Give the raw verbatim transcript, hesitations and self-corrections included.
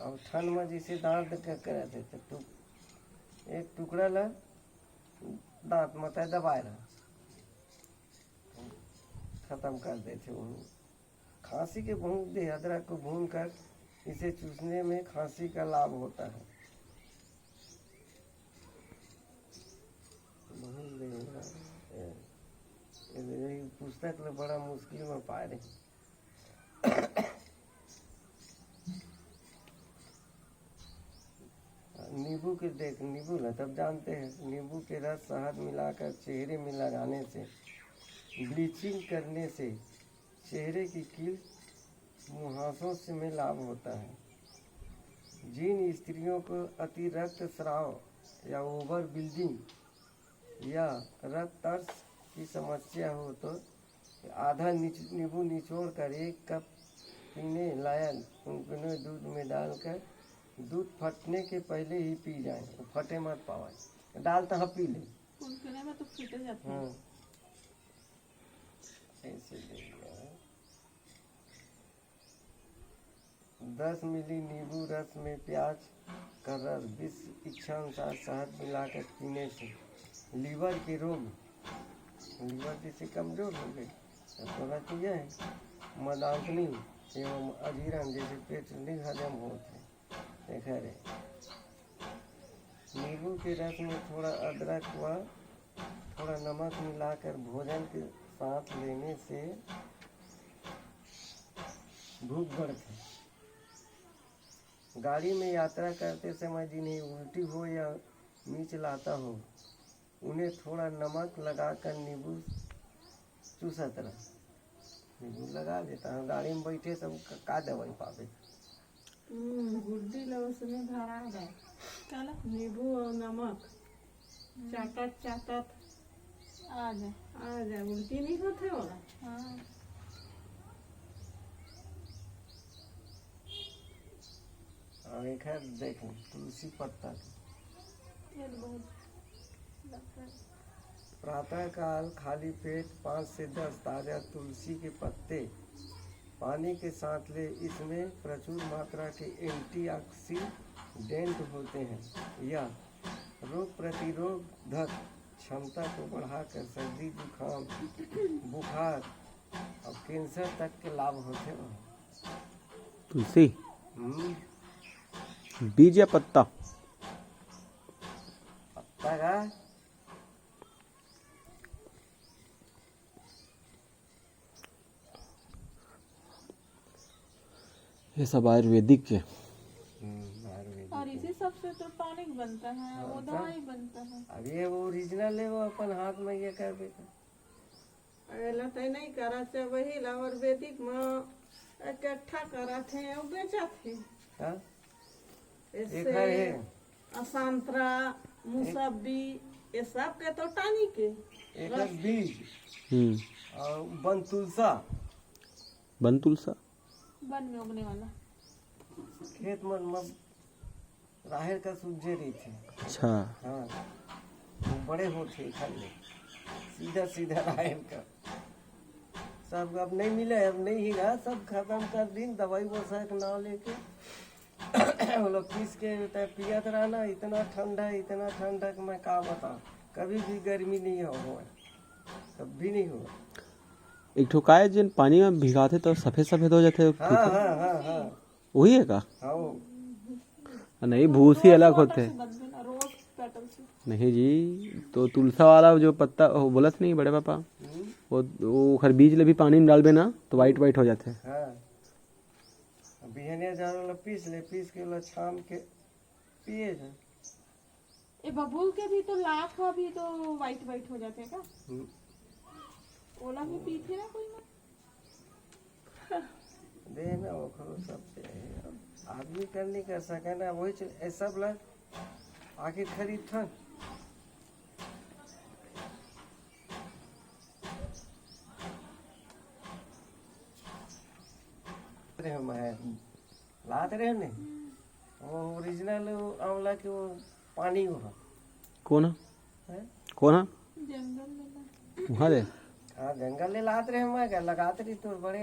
अब ठंड में जैसे दांत क-, करत हे, तो तू एक टुकड़ा ला दांत म तय दबाए रहा, खत्म कर देथे। वही खांसी के भूख दे, अदरक को भून कर इसे चूसने में खांसी का लाभ होता है। बहुत देर, ए, ए, यही पुस्तक में बड़ा मुश्किल में पाए रहे। नींबू के देख, नींबू ना तब जानते हैं, नींबू के रस शहद मिलाकर चेहरे में लगाने से, ब्लीचिंग करने से चेहरे की कील मुहासों से में लाभ होता है। जिन स्त्रियों को अति रक्तस्राव या ओवर ब्लीडिंग या रक्तस्राव की समस्या हो तो आधा निच-, नींबू निचोड़ कर एक कप पीने लायक गुनगुने दूध में डालकर दूध फटने के पहले ही पी जाए, फटे मत पावे, डाल तो हाँ पी ले। गुनगुने में तो फटे जाते हैं। हाँ, ऐसे ले लिया। दस मिली नींबू रस में प्याज का रस, बीस इच्छा अनुसार शहद मिलाकर पीने से लीवर के रोग, लीवर जैसे कमजोर हो गए, तो थोड़ा चीजें हैं, मदांतनी एवं अजीरण जैसे पेट नहीं हजम होते हैं। देखा रे, नींबू के रस में थोड़ा अदरक व थोड़ा नमक मिलाकर भोजन के साथ लेने से भूख बढ़ती। गाड़ी में यात्रा करते समय जिन्हें उल्टी हो या मिचलाता हो, उन्हें थोड़ा नमक लगाकर नींबू चूसत रह। नींबू लगा देता हूँ, गाड़ी में बैठे सब का, का दवाई पावे। हम्म, गुड्डी ला उसमें धरा है। काला? नींबू और नमक। हम्म। चाटत, चाटत। आ जा। आ जा, उल्टी नहीं होते होला। हाँ। और एक है, देख, तुलसी पत्ता। ये तो बहुत लगता है। प्रातःकाल खाली पेट पाँच से दस ताजा तुलसी के पत्ते पानी के साथ ले। इसमें प्रचुर मात्रा के एंटीऑक्सीडेंट होते हैं। यह रोग प्रतिरोधक क्षमता को बढ़ाकर सर्दी, जुकाम, बुखार और कैंसर तक के लाभ होते हैं। तुलसी। हम्म। बीज या पत्ता? पत्ता का। ये सब आयुर्वेदिक के। हम्म, आयुर्वेदिक और के। इसी सब से तो टॉनिक बनता है, हाँ, वो तो दवाई बनता है। अब ये वो ओरिजिनल है, वो अपन हाथ में ये कर देता। अगर लते नहीं करा से वही ला आयुर्वेदिक में इकट्ठा करा थे और बेचा थे। हाँ? इससे एक है ये। अ, संतरा, मुसब्बी, ये सब के तो टॉनिक है। एक है रस। बीज। हम्म। और बन तुलसा। बन तुलसा। बन में उगने वाला। खेत मन में राहेर का सूजे रहिथे। अच्छा। हाँ, वो बड़े होथे, खा ले। सीधा सीधा राहेर का। सब अब नहीं मिले, अब नहीं ही रहा, सब खत्म कर दिन, दवाई बसा के नाम लेके। वो लोग पीस के तय पियत रहना, इतना ठंडा, इतना ठंडा कि मैं का बताऊँ, कभी भी गर्मी नहीं हो, हो, कभी नहीं हो। एक ठो काय जेन पानी में भिगाथे तो सफेद सफेद हो जाथे। हाँ, हाँ, हाँ, हाँ। वही है का? हाँ, वो। नहीं, भूसी अलग होथे। नहीं जी, तो तुलसा वाला जो पत्ता, वो बोलत नहीं बड़े पापा, हम्म। वो, वो ओखर बीज ले भी पानी में डालबे ना, तो वाइट वाइट हो जाथे। हाँ। बिहनिया जानो ला पीस ले, पीस के ला छान के पिए जा। ए बबूल के भी तो लाख ह भी तो वाइट वाइट हो जाथे का? हम्म। ओला भी पीथे ना कोई ना? दे ना, ओकरो सब दे। अब आदमी कर नहीं कर सके ना, वही चीज, ए सब ला आके खरीद थन। अरे हम है, लात रहे हमने। वो ओरिजिनल आंवला के वो पानी वो है। कौन है? हैं? कौन है? जंगल में ना। वहाँ दे। हाँ, जंगल ले लात रहे हम, लगात रही तो बड़े